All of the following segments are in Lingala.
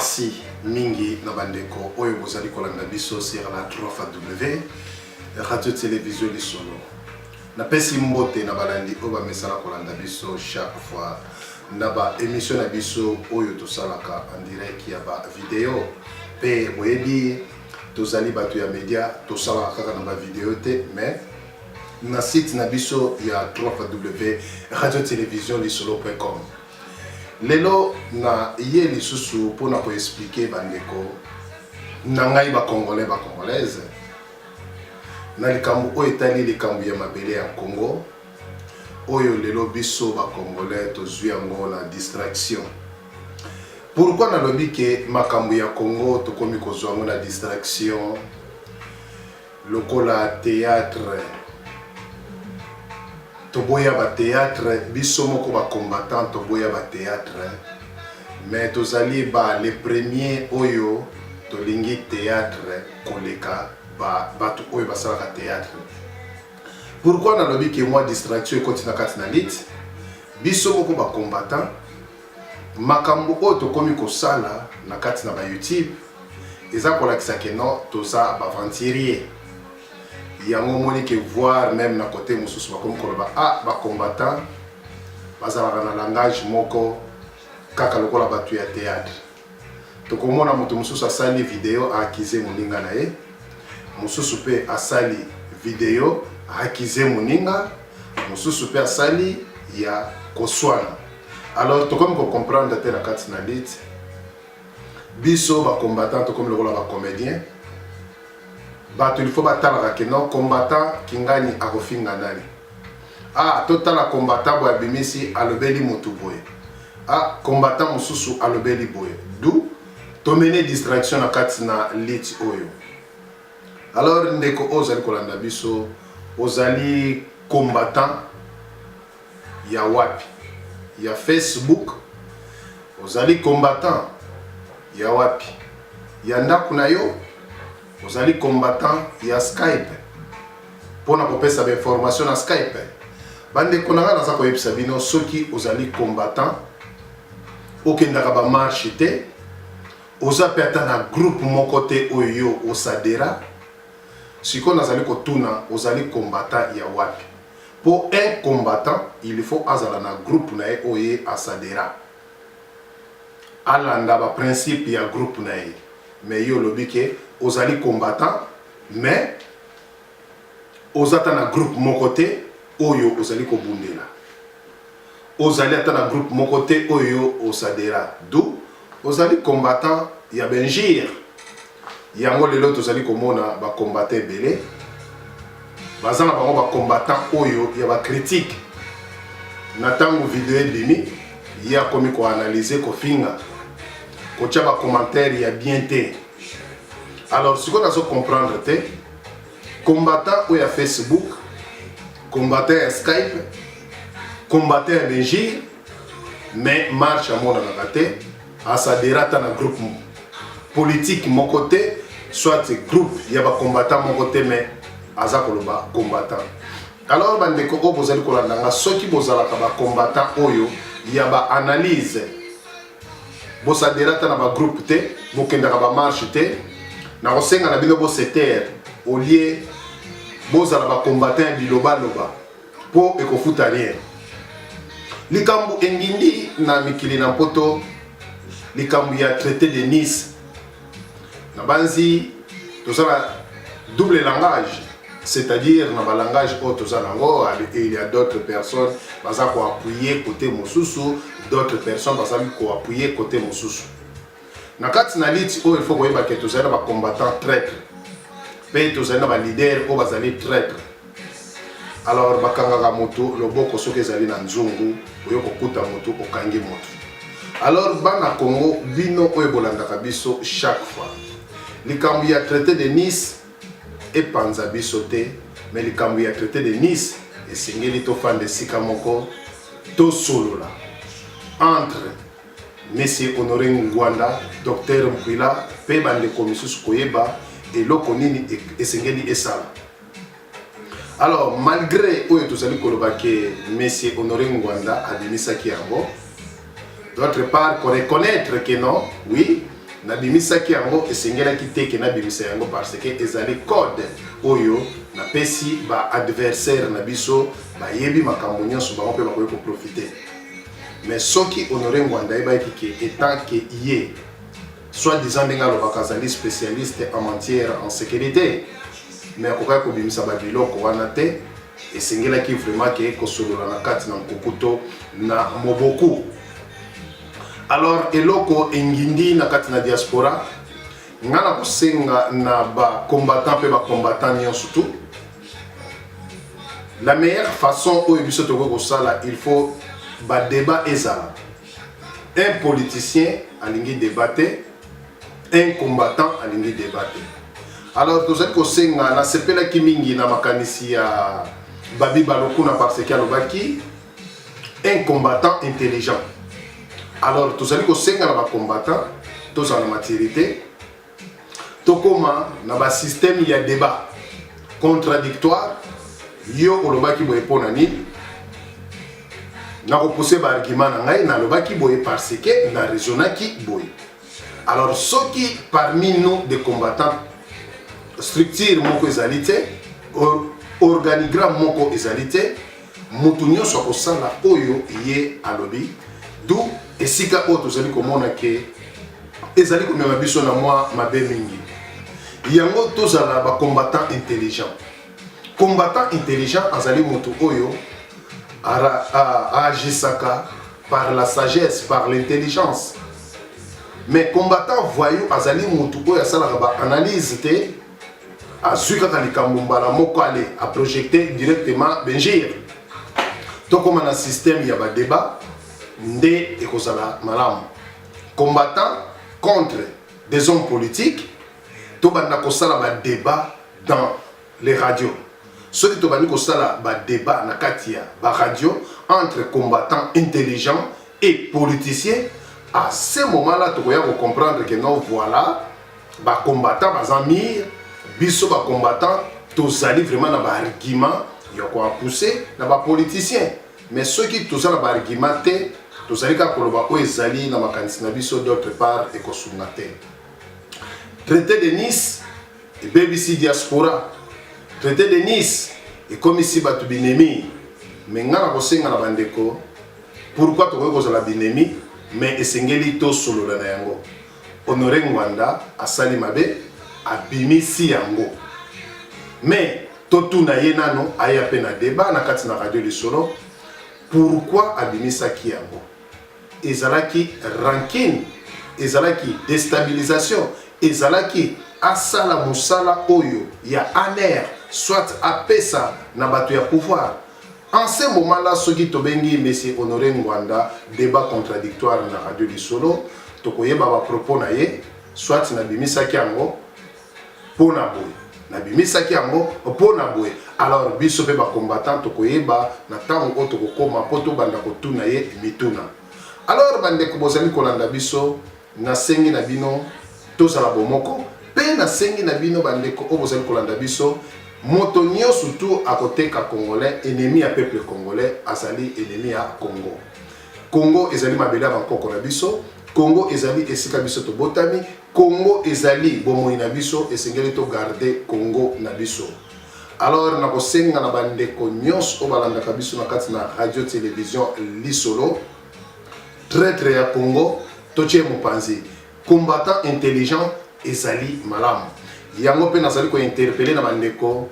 Merci mingi na bandeko oyo bozali kolanda biso sur la 3 W Radio Télévision Lisolo. Napesi mbote na balandi oyo bamesana kolanda biso chaque fois na ba émission na biso oyo tosalaka en direct ya ba video. Mpe boyebi, tozali bato ya media, tosalaka kaka na ba video te, mais na site na biso ya 3 W Radio Télévision Lisolo.com. Lelo na ye lisusu mpona koexpliquer bandeko na ngai bacongolais, bacongolaise, na likambo oyo etali likambo ya mabele ya Congo, oyo lelo biso bacongolais tozwi yango na distraction. Pourquoi nalobi ke makambo ya Congo tokomi kozwa yango na distraction lokola théâtre? Toboya bathéâtre, biso moko bacombattant toboya bathéâtre, mais tozali ba les premiers oyo tolingi théâtre koleka bato oyo basalaka théâtre. Pourquoi nalobi ke mwa distraction ekoti na kati na lutte? Biso moko bacombattant, makambo oyo tokomi kosala na kati na bayoutube eza kolakisa ke non, toza baaventurier. Yango omoni ke voire même na côté mosusu bakomi koloba: "Ah, bacombattant bazalaka na langage moko kaka lokola bato ya théâtre." Tokomona moto mosusu asali video, aakize moninga na ye, mosusu mpe asali video, aakize moninga mosusu, mpe asali ya koswana. Alors tokomi kocomprendre te na kati na lutte, biso bacombattant tokomi lokola bacomédien. Bato il faut batalaka ke non, combattant kingani akofinga nani? Ah, totala combattant boye abimisi, alobeli motu boye. Ah, combattant mosusu alobeli boye. Du tomene distraction na kati na lutte oyo. Alors ndeko oyo ozali kolanda biso, ozali combattant ya wapi? Ya Facebook? Ozali combattant ya wapi? Ya ndako na yo? Ozali combattant ya Skype mpona kopesa bainformation na Skype? Bandeko na ngai, naza koyebisa bino, soki ozali combattant, okendaka bamarche te, oza mpe ata na groupe moko te oyo yo oadhéra, sikoyo nazali kotuna: ozali combattant ya wapi? Mpo un combattant, il faut azala na groupe na ye oyo ye aadhéra, alanda baprincipe ya groupe na ye. Mais yo olobi ke ozali combattant, mais oza ata na groupe moko te oyo ozali kobundela, ozali ata na groupe moko te oyo oadhéra, du ozali combattant ya bainjure. Yango lelo tozali komona bacombattant ebele baza na bango bacombattant oyo ya bacritique. Na ntango video ebimi, ye akomi koanalyser, kofinga, kotia bacommentaire ya bien te. Alors sikoyo nazo comprendre te, combattant oyo ya Facebook, combattant ya Skype, combattant ya bainjure, mais marche amonanaka te, aadhéra ata na groupe politique moko te, soit groupe ya bacombattant moko te, mais aza koloba combattant. Alors bandeko oyo bozali kolanda nga, soki bozalaka bacombattant oyo ya baanalyse, boadhéra ata na bagroupe te, bokendaka bamarche te, nakosenga na bino bose taire au lieu bozala bacombattant ya bilobaloba, mpo ekofuta rien. Likambo engindi na mikili na Mpoto, likambo ya traité de Nice, na banzi toza na double langage, c'est-à-dire na balangage oyo toza nango, il y a d'autres personnes baza koappuyer côté mosusu, d'autres personnes bazali koappuyer côté mosusu. Na kati na lutte oyo, il faut koyeba ke tozali na bacombattant traître mpe tozali na baleader oyo bazali traître. Alors bakangaka motu loboko soki ezali na nzungu, oyo kokuta motu, okangi motu. Alors bana Congo, bino oyo bolandaka biso chaque fois, likambo ya traité de Nice epanza biso te, mais likambo ya traité de Nice esengeli tofanda esika moko, tosolola entre monsieur Honoré Ngbanda, docteur Mkwila mpe bandeko misusu, koyeba eloko nini esengeli esala. Alors malgré oyo tozali koloba ke monsieur Honoré Ngbanda abimisaki yango, d'autre part koreconnaître que non, oui, Nabimisaki yango, esengelaki te ke nabimisa yango parce que ezali code oyo napesi ba adversaire na biso. Bayebi makambo nyonso, bango mpe bakoki koprofiter. Mais soki Honore Ngwanda ayebaki ke étant ke ye soit disant, ndenge alobaka, azali spécialiste en matière en sécurité, mais akokaki kobimisa babiloko wana te. Esengelaki vraiment ke kosolola na kati na nkuku to na moboku. Alors eloko engindi na kati na diaspora, nga na kosenga na bacombattant mpe bacombattant nyonso tu, la meilleure façon oyo biso tokoki kosala, il faut badébat ezala. Un politicien alingi débat te, un combattant alingi débat te. Alors tozali kosenga, nasepelaki mingi na makanisi ya Babi Balokuna parce que alobaki un combattant intelligent. Alors tozali kosenga na bacombattant, tozala na maturité, tokóma na basystème ya débat contradictoire. Yo olobaki boye mpo na nini? Nakopuse baargument na ngai, nalobaki boye parce que na raisonnaki boye. Alors soki parmi nous des combattants, structure moko ezali te, organigramme moko ezali te, motu nyonso akosala oyo ye alobi. Du esika oyo tozali komona ke ezali komema biso na mwa mabe mingi. Yango tozala bacombattant intelligent. Combattant intelligent azali motu oyo agisaka par la sagesse, par l'intelligence. Mais combattant voyou azali motu oyo asalaka baanalyse te, azwi kaka likambo mbala moko, ale aprojecte directement benjire. Tokóma na système ya badébat nde ekozala malamu. Combattant contre des hommes politiques, tobanda kosala badébat dans les radios. Soki tobandi kosala badébat na kati ya baradio entre combattants intelligents et politiciens, à ce moment là tokoya kocomprendre que non, voilà, bacombattant baza mûr. Biso bacombattant tozali vraiment na baargument ya koapuse na bapoliticien. Mais soki toza na baargument te, tozali kaka koloba oyo ezali na makanisi na biso, d'autre part ekosunga te. Traité de Nice ebebisi diaspora, traité de Nice ekomisi bato binemi. Mais nga na kosenga na bandeko, pourquoi tokoki kozala binemi? Mais esengeli tosolola na yango. Honore Ngwanda asali mabe, abimisi yango, mais totuna ye nano, aya mpe na débat na kati na radio Lisolo. Pourquoi abimisaki yango? Ezalaki rancune, ezalaki déstabilisation, ezalaki asala mosala oyo ya ANR, soit apesa na bato ya pouvoir. En ce moment là soki tobengi monsieur Honoré Ngwanda débat contradictoire na radio Lisolo, tokoyeba bapropos na ye, soit nabimisaki yango mpo na boye, nabimisaki yango mpo na boye. Alors biso mpe bacombattant tokoyeba na ntango oyo tokokóma mpo tobanda kotuna ye mituna. Alors bandeko bozali kolanda biso, nasengi na bino tozala bomoko. Mpe nasengi na bino bandeko oyo bozali kolanda biso, moto nyonso tu akoteka Congolais, ennemi ya peuple congolais, azali ennemi ya Congo. Congo ezali mabele ya bankoko na biso, Congo ezali esika biso tobotami, Congo ezali bomoi na biso. Esengeli togarde Congo na biso. Alors nakosenga na bandeko nyonso oyo balandaka biso na kati na radio télévision Lisolo, traître ya Congo totie mopanzi, combattant intelligent ezali malamu. Yango mpe nazali kointerpeller na bandeko,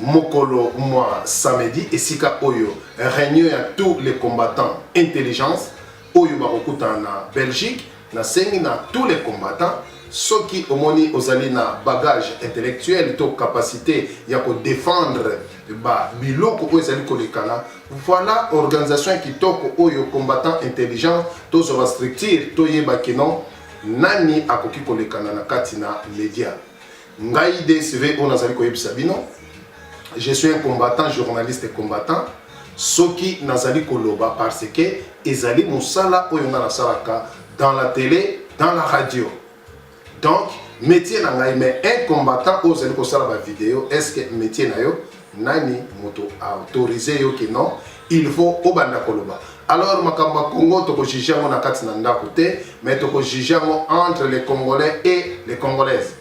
mokolo mwa samedi, esika oyo réunion ya tous les combattants intelligence oyo bakokutana na Belgique, nasengi na tous les combattants, soki omoni ozali na bagage intellectuel to capacité ya kodéfendre biloko oyo ezali kolekana, voilà organisation ya kitoko oyo combattant intelligent. Tozwa bastructure, toyeba keno nani akoki kolekana na kati na média. Ngai DSV oyo nazali koyebisa bino, je suis un combattant, journaliste combattant. Soki nazali koloba, parce que ezali mosala oyo ngai nasalaka dans la télé, dans la radio, donc métier na ngai. Mais un combattant oyo ozali kosala bavideo, est ce que métier na yo, nani moto autorise yo ke non, il faut obanda koloba? Alors makambo ya Congo toko juger yango na kati na ndako te, mais toko juger yango entre les Congolais et les Congolaises.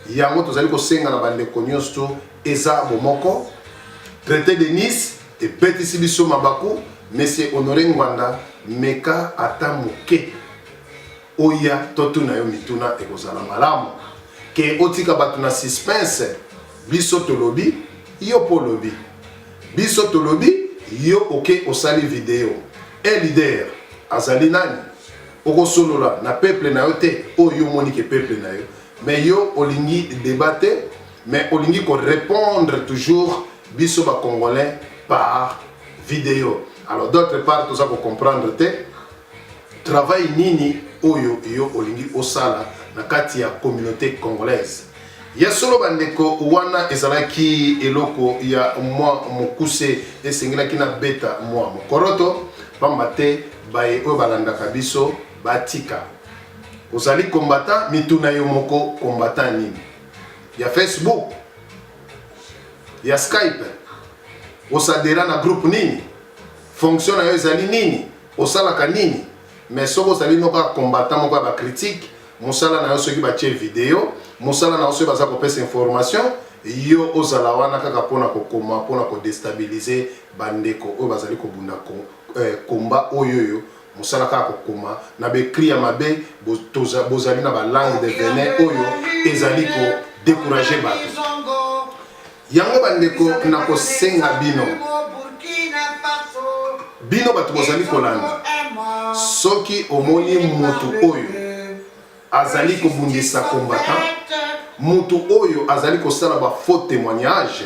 Yango tozali kosenga na bandeko nyonso eza bomoko. Traité de Nice ebetisi biso mabaku. Monsieur Honoré Ngbanda, meka ata moke oya totuna yo mituna, ekozala malamu ke otika bato na suspense. Biso tolobi, yo mpo olobi, biso tolobi, yo oke osali video. Un leader azali nani? Okosolola na peuple na yo te oyo yo omoni ke peuple na yo, mais yo olingi débat te, mais olingi korépondre toujours biso bacongolais par vidéo. Alors d'autre part, toza kocomprendre te travail nini oyo yo olingi osala na kati ya communauté congolaise. Ya solo bandeko, wana ezalaki eloko ya mwa mokuse esengelaki na beta mwa mokoroto, pamba te baye oyo balandaka biso batika. Ozali combattant, mituna yo moko: combattant nini? Ya Facebook, ya Skype? Osadera na groupe nini? Fonction na yo ezali nini? Osalaka nini? Mais soki ozali no kaka combattant moko ya bacritique, mosala na yo soki batie video, mosala na yo soki baza kopesa information, yo ozala wana kaka mpona kokoma, mpona kodéstabiliser bandeko oyo bazali kobunda komba oyo mosala kaka kokoma na baécrit ya mabe. Bozali na balangue de venin oyo ezali kodécourager bato. Yango bandeko, nakosenga bino, bino bato bozali kolanda, soki omoni motu oyo azali kobundisa combattant, motu oyo azali kosala bafaux témoignage,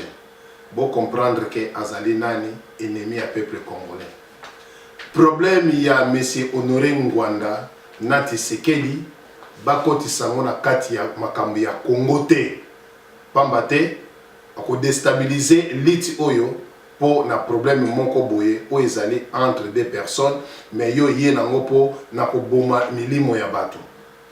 bocomprendre ke azali nani? Ennemi ya peuple congolais. Problème ya monsieur Honoré Ngbanda na Tshisekedi, bakotisa yango na kati ya makambo ya Congo te, pamba te akodéstabiliser lutte oyo mpo na problème moko boye oyo ezali entre deux personnes. Mais yo ye nango mpo na koboma milimo ya bato.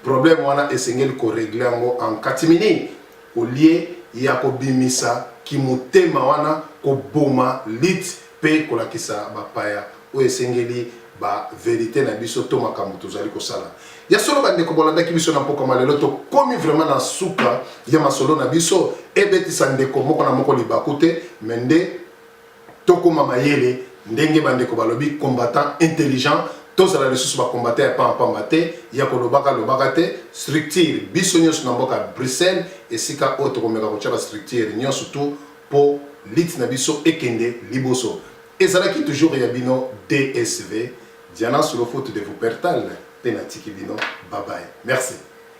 Problème wana esengeli korégler yango en catimini au lieu ya kobimisa kimotema wana, koboma lutte mpe kolakisa bapaya oyo esengeli bavérité na biso to makambo tozali kosala. Ya solo bandeko, bolandaki biso na mpokoma lelo, tokomi vraiment na suka ya masolo na biso. Ebetisa ndeko moko na moko libaku te, me nde tokóma mayele ndenge bandeko balobi, combattant intelligent. Tozala lisusu bacombattant ya pambapamba te, ya kolobaka lobaka te. Structure biso nyonso na mboka Bruxelles, esika oyo tokomeka kotia bastructure nyonso tu mpo lutte na biso ekende liboso. Ezalaki toujours ya bino DSV, Diana Solofoot de Wuppertal, mpe natiki bino. Babaye, merci.